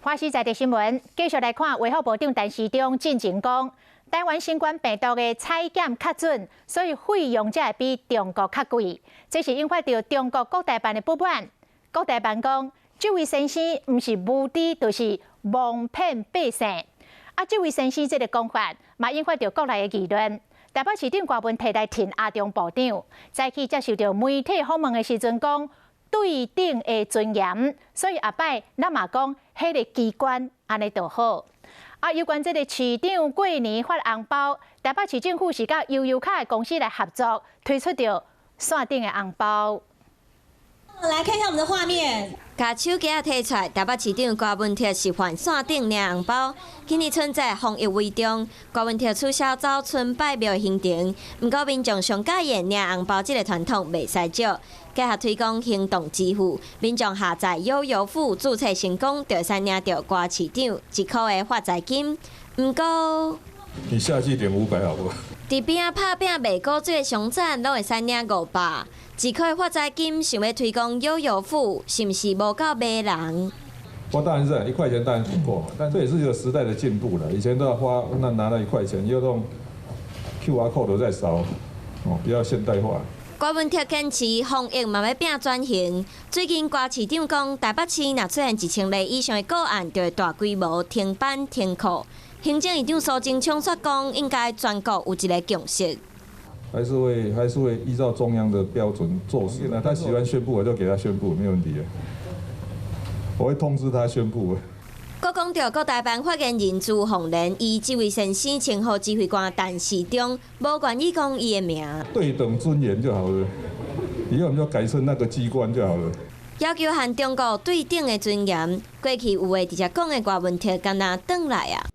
華視在地新聞繼續來看，衛福部長陳時中進前講，台灣新冠病毒的採檢較準，所以費用才會比中國較貴。這是引發著中國國台辦的不滿。國台辦講，這位先生毋是無知，就是蒙騙百姓。啊，這位先生這個講法，嘛引發著國內的議論。台北市長柯文哲來挺阿中部長，早起接受著媒體訪問的時陣講，對等的尊嚴，所以後擺咱嘛講，彼个機關按呢就好。啊，有關這个市長過年發紅包，台北市政府是佮悠遊卡的公司來合作，推出著線頂的紅包。來看一下我們的畫面。共手機仔提出來，台北市長柯文哲示範線頂領紅包。今年春節防疫為重，柯文哲取消走春拜廟行程。毋過民眾上佮意領紅包這个傳統袂使少，結合推廣行動支付，民眾下載悠遊付註冊成功，就會使領著柯市長一箍的發財金。毋過，你下次點500好不？佇邊仔拍拚賣古錐的商棧，攏會使領500，一箍的發財金，想欲推廣悠遊付，是毋是無夠迷人？我當然是1塊錢當然不夠，但這也是一個時代的進步了。以前都要花，那拿了1塊錢，又用 QR code 在掃，哦，比較現代化。柯文哲堅持防疫嘛欲拚轉型。最近柯市長講，台北市若出現1000例以上的個案，就會大規模停班停課。行政院長蘇貞昌煞講，應該全國有一个共識。還是會依照中央的標準做事。那他喜歡宣布，我就給他宣布，沒問題的。我會通知他宣布。閣講著國台辦發言人朱鳳蓮，以這位先生稱呼指揮官陳時中，無願意講伊的名。對等尊嚴就好了，以後我們就改稱那個機關就好了。要求和中國對等的尊嚴，過去有話直接講的柯文哲，敢若轉來啊？